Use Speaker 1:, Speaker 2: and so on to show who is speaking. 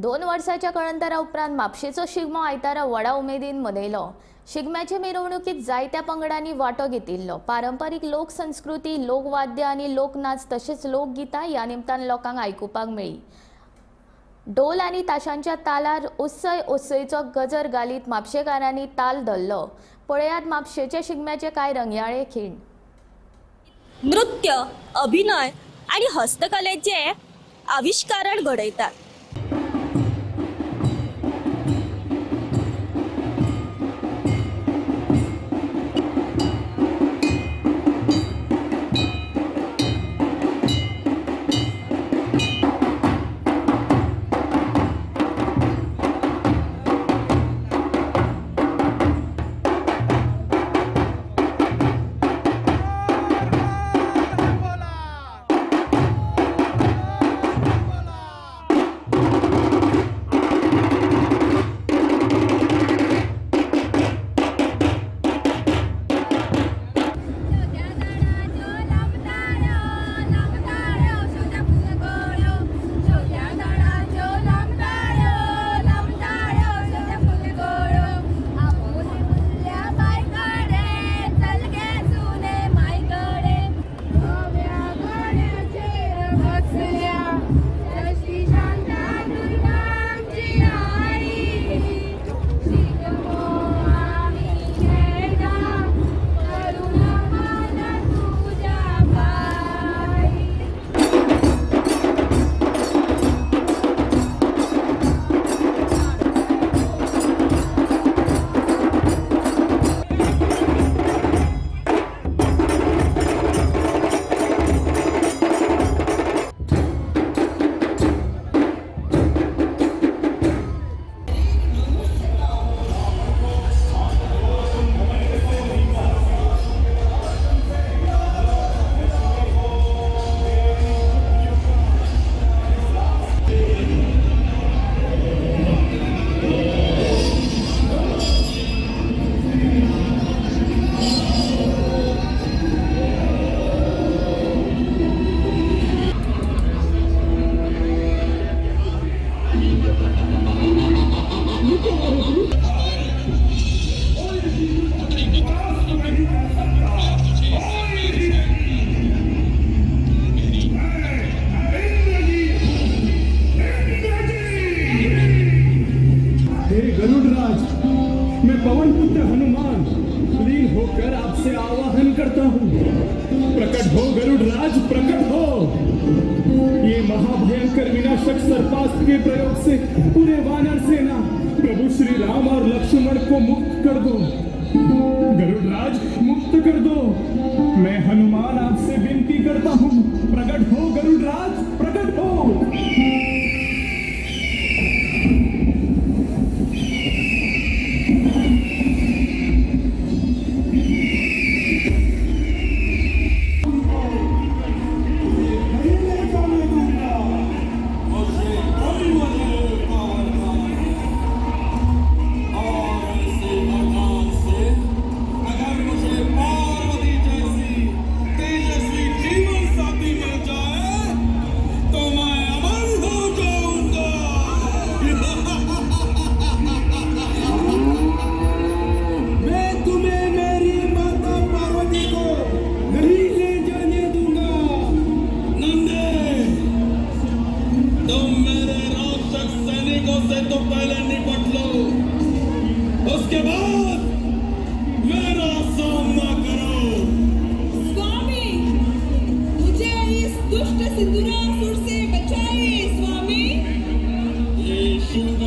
Speaker 1: 2 वर्साच्या कळंतरा उपरांत म्हापशेचो शिगमो आयतारा व्हडा उमेदीन मनयलो. शिगम्याचे मिरवणुकीत जायत्या पंगडांनी वांटो घेतिल्लो. पारंपारीक लोकसंस्कृती, लोकवाद्य आनी लोकनाच तशेंच लोकगितां ह्या निमतान लोकांक आयकुपाक मेळ्ळी. ढोल आनी ताशांच्या तालार ओसय ओसयचो गजर घालीत म्हापशेकारांनी ताल धरलो. पळयात म्हापशेच्या शिगम्याचे कांय रंगयाळे खीण.
Speaker 2: नृत्य, अभिनय आनी हस्तकलेचे आविश्कारण घडयतात.
Speaker 3: हे गरुड़राज, मैं पवन पुत्र हनुमान लीन होकर आपसे आवाहन करता हूँ, प्रकट हो गरुड़राज, प्रकट हो। ये महाभयंकर विनाशक सर्पास्त्र के प्रयोग से पूरे वानर सेना प्रभु श्री राम और लक्ष्मण को मुक्त कर दो। गरुड़राज, मुक्त कर दो। मैं हनुमान आपसे विनती करता हूँ, प्रकट हो गरुड़राज, प्रकट हो।
Speaker 4: से तो पहले निपट लो, उसके बाद मेरा सामना करो।
Speaker 5: स्वामी, मुझे इस दुष्ट सिंदूरासुर से बचाइए स्वामी।
Speaker 4: ये शिव